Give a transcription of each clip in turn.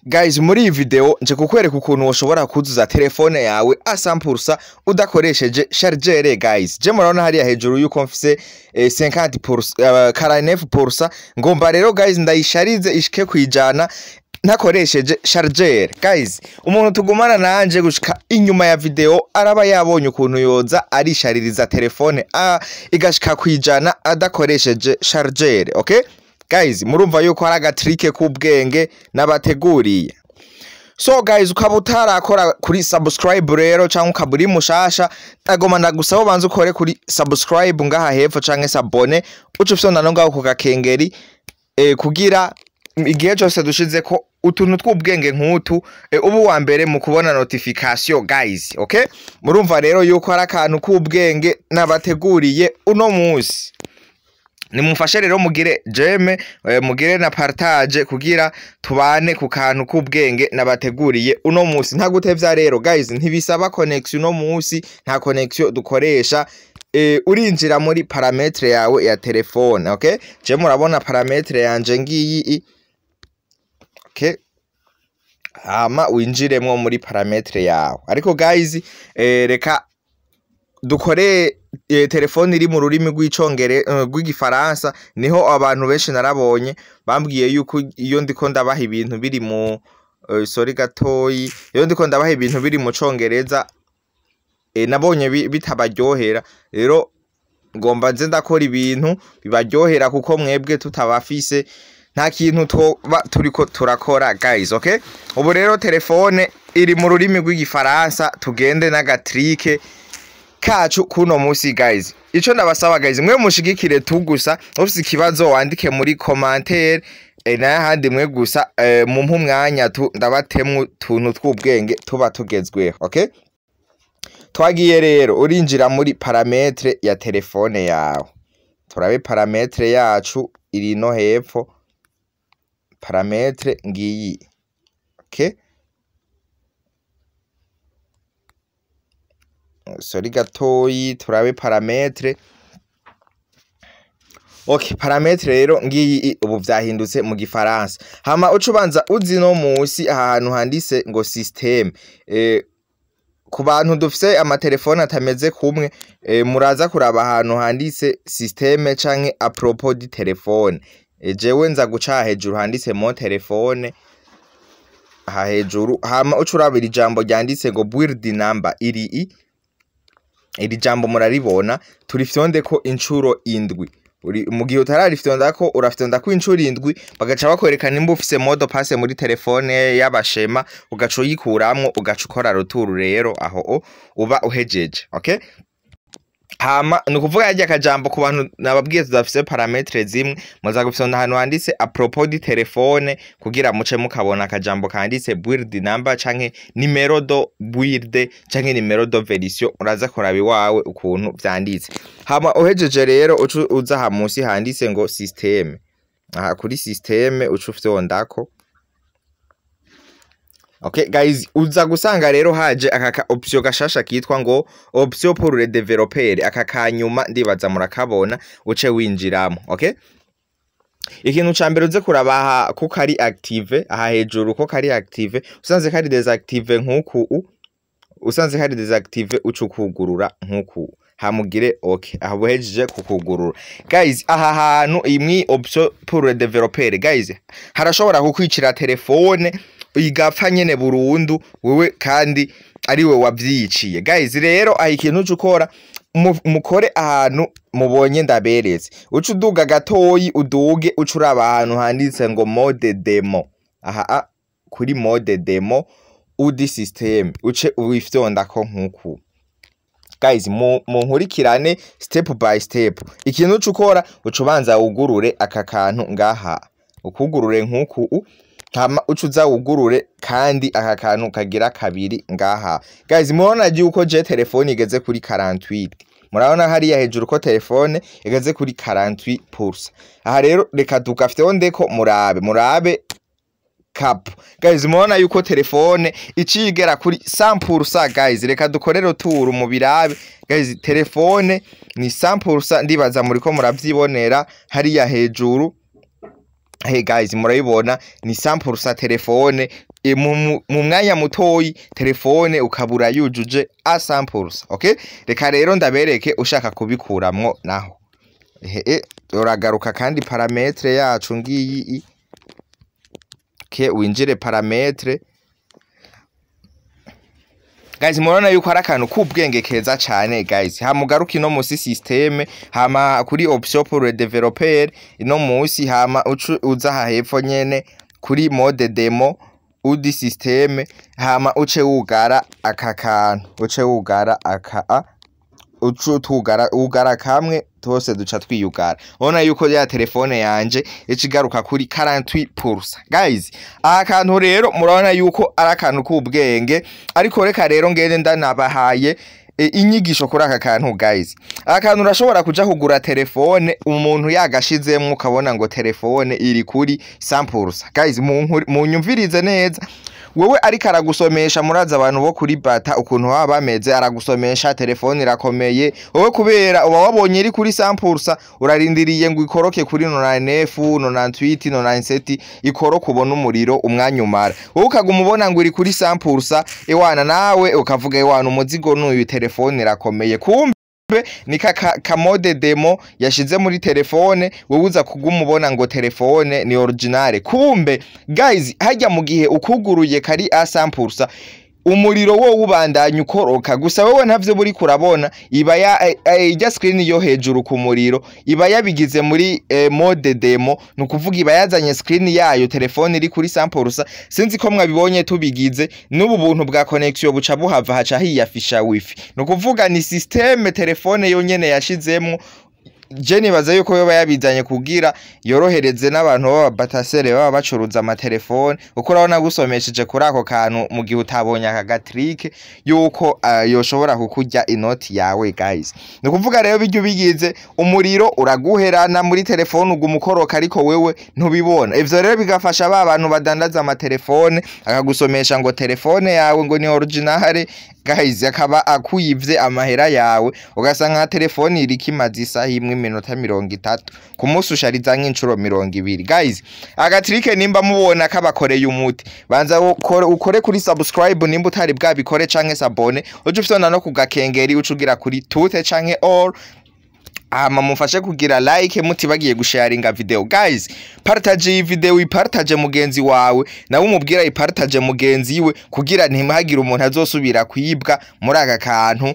Guys, muri iyi video nje kukwereka ukuntu woshobora kuzuza telefone yawe à 100% udakoresheje chargeur. Guys, je murabona hariya hejuru yuko mfise 50%, 49%. Ngomba rero, guys, ndayisharize ishike kwijana ntakoresheje chargeur. Guys, umuntu tugumana nanje gushika inyuma ya video araba yabonye ukuntu yoza arishaririza telefone igashika kwijana adakoresheje chargeur. Okay guys, murumva yuko hari aga trick k'ubwenge nabateguriye. So guys, ukaba utarakora kuri subscribe rero cyangwa ukaba uri mushasha, agoma ndagusaba ubanze ukore kuri subscribe ngaha hepfo canke s'abonner, uce ufyonda no ngaho ku gakengeri kugira igihe cyose dushize ko utuntu tw'ubwenge nk'utu ubu wa mbere mu kubona notification, guys. Okay, murumva rero yuko hari akantu k'ubwenge nabateguriye uno munsi. Nimumfashe rero mugire j'aime, mugire na partage kugira tubane ku kantu k'ubwenge nabateguriye uno munsi. Nta gutevya rero guys, ntibisaba connection uno munsi, nta connection dukoresha. Urinjira muri paramètre yawe ya telefone. Okay, je murabona paramètre yanje ngiyi. Okay, hama winjiremwo muri paramètre yawe. Ariko guys, reka dukore telefone iri mu rurimi rw'icongere rw'igifaransa, niho abantu benshi narabonye bambwiye yuko iyo ndiko ndabaha ibintu biri mu sorry gatoyi, iyo ndiko ndabaha ibintu biri mu congereza nabonye bitabaryohera. Rero ngomba nze ndakora ibintu bibaryohera, kuko mwebwe tutabafise nta kintu toba turiko turakora, guys. Okay, ubu rero telefone iri mu rurimi rw'igifaransa, tugende n'aga trick kacu kuno musi. Guys, ico ndabasaba, guys, mwe mushigikire tu gusa. Ufise ikibazo wandike muri commentaire, n'ahandi mwe gusa mumpe umwanya tu ndabatemwe utuntu tw'ubwenge tuba tugezweho. Okay, twagiye rero. Urinjira muri paramètre ya telefone yawe. Turabe paramètre yacu iri no hepfo, paramètre ngiyi. Okay, sorry gatoyi, turabe paramètre. Okay, paramètre rero ngiyi, ubu vyahindutse mu gifaransa. Hama uca ubanza uzi no musi ahantu handitse ngo système. Ku bantu dufise amatelefone atameze kumwe, muraza kuraba ahantu handitse système canke à propos du téléphone. Jewe nza guca hejuru handitse mon téléphone, aha hejuru. Hama uca urabira ijambo ryanditse ngo build number. Iri jambo muraribona, turifyondeko incuro 7. Mu gihe utararifyondako, urafyondako incuro 7, bagaca bakwereka nimba ufise mot de passe muri telefone y'abashema, ugaca uyikuramwo, ugaca ukora retour. Rero aho uba uhejeje. Okay, hama ni ukuvuga yarya akajambo, ku bantu nababwiye tudafise paramètre zimwe, muza gufyonda ahantu handitse à propos du téléphone kugira muce mukabona akajambo kanditse build number canke numéro de build canke numéro de version. Uraza kuraba iwawe ukuntu vyanditse. Hama uhejeje rero, uca uza aha musi handitse ngo système. Aha kuri système uca ufyondako. Okay guys, uza gusanga rero haje aka ka option gashasha kitwa ngo option pour les développeurs. Aka kanyuma ndibaza murakabona, uce winjiramo. Okay, ikintu ca mbere uze kuraba ko kari active aha hejuru, ko kari active. Usanze kari désactivé nkuku, usanze kari désactivé, uca ukugurura nkuku, hamugire okay. Aho buhejeje kukugurura, guys, aha hantu imwi option pour les développeurs, guys, harashobora kukwicira telefone igapfa nyene burundu, wewe kandi ariwe wavyiciye. Guys, rero aha ikintu uca ukora, mukore ahantu mubonye ndaberetse. Uca uduga gatoyi, uduge, uca uraba ahantu handitse ngo mode démo. Aha kuri mode démo ou du système, uce wifyondako nkuku. Guys, mu nkurikirane step by step. Ikintu uca ukora, uca ubanza wugurure aka kantu ngaha, ukugurure nkuku. Hama uca uza wugurure kandi aka kantu kagira kabiri ngaha. Guys, murabona yuko je telefone igeze kuri 48. Murabona hariya hejuru ko telefone igeze kuri 48%. Aha rero reka tugafyondeko, murabe cap. Guys, murabona yuko telefone icigera kuri 100%. Guys, reka dukore retour mu birabe. Guys, telefone ni 100%, ndibaza muriko muravyibonera hariya hejuru. Hey guys, murabibona ni 100% telefone. mu mwanya mutoyi telefone ukabura yujuje a 100%. Okay, reka rero ndabereke ushaka kubikuramwo naho. Ehe, uragaruka kandi paramètres yacu ngiyi. Okay, winjire paramètres. Guys, murabona yuko ari akantu k'ubwenge keza cane, guys. Hama ugaruka ino musi système, hama kuri option pour le développeur ino musi, hama ucu uza aha hepfo nyene kuri mode démo ou du système, hama uce wugara aka kantu, uce wugara aka a ucu tugara, ugara kamwe, twose duca twiyugara. Ubona yuko ya telefone yanje icigaruka kuri 48%. Guys, aha kantu rero murabona yuko ari akantu k'ubwenge. Ariko reka rero ngende ndanabahaye inyigisho kuri aka kantu, guys. Aka kantu urashobora kuja kugura telefone umuntu yagashizemwo, ukabona ngo telefone iri kuri 100%. Guys, munyumvirize neza. Wewe ariko aragusomesha, murazi abantu bo kuri bata ukuntu baba bameze, aragusomesha telefone irakomeye. Wowe kubera uba wabonye iri kuri 100%, urarindiriye ngo ikoroke kuri 99, 98, 97, ikoroke ubone umuriro umwanya umara. Wowe ukaguma ubona ngo iri kuri 100%, ewana nawe ukavuga: "Ewana, umuzigo n'uyu, telefone irakomeye." Kumbe ni ka mode démo yashize muri telefone. Wowe uza kuguma ubona ngo telefone ni originale. Kumbe guys, hajya mu gihe ukuguruye kari a 100%, umuriro wo ubandanya ukoroka, gusa wowe ntavyo buri kurabona. Iba ya ijya screen yo hejuru ku muriro iba yabigize muri mode démo, ni ukuvuga iba yazanye screen yayo telefone iri kuri 100%. Sinzi ko mwabibonye tubigize n'ubu buntu bwa connection buca buhava, haca hiyafisha wifi. Ni ukuvuga ni système telefone yonyene yashizemwo. Je nibaza yuko yoba yabizanye kugira yorohereze n'abantu baba batasere baba bacuruza amatelefone, kuko urabona gusomesheje kuri ako kantu mu gihe utabonye aka ga trick yuko yoshobora kukurya inoti yawe, guys. Ni ukuvuga rero bijya ubigize, umuriro uraguherana muri telefone, uguma ukoroka ariko wewe ntubibona. Ivyo rero bigafasha ba bantu badandaza amatelefone, akagusomesha ngo telefone yawe ngo ni originale, guys, akaba akuyivye amahera yawe. Ugasanga nka telefone iriko imaze isaha imwe, iminota 30 ku munsi, ushariza nk'incuro 20. Guys, aga trick nimba mubona kabakoreye umuti, banza ukore kuri subscribe nimba utari bwabikore, canke s'abonner, uje ufyonda no kugakengeri, uca ugira kuri toutes canke all. Hama mufashe kugira like, mutibagiye gusharinga video. Guys, partage iyi video, ipartage mugenzi wawe, nawe umubwira ipartage mugenzi we, kugira ntimahagire umuntu azosubira kwibwa muri aka kantu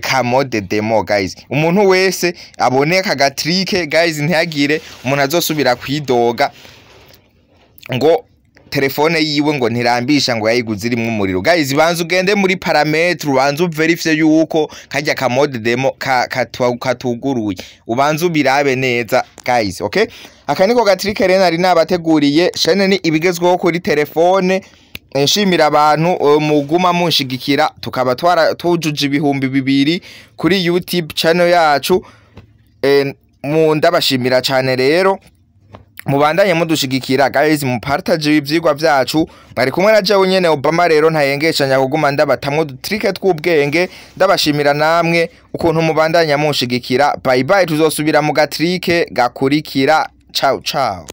ka mode démo. Guys, umuntu wese abone aka ga trick, guys, ntihagire umuntu azosubira kwidoga ngo telefone yiwe ngo ntirambisha, ngo yayiguze irimwo umuriro. Guys, banza ugende muri paramètres, ubanze uverifye yuko kajya ka mode démo katuguruye, ubanze ubirabe neza, guys. Okay, aka niko ga trick rero nari nabateguriye. Chaîne ni ibigezweho kuri telefone. Nshimira abantu muguma munshigikira, tukaba twara tujuje 2000 kuri YouTube channel yacu. Mu ndabashimira cyane rero, mubandanye mudushigikira, guys, mupartage ivyigwa vyacu. Mwari kumwe na jewe nyene Obama. Rero ntayengeshanya kuguma ndabatamwo udu trick tw'ubwenge. Ndabashimira namwe ukuntu mubandanya munshigikira. Bye bye, tuzosubira mu ga trick gakurikira. Ciao ciao.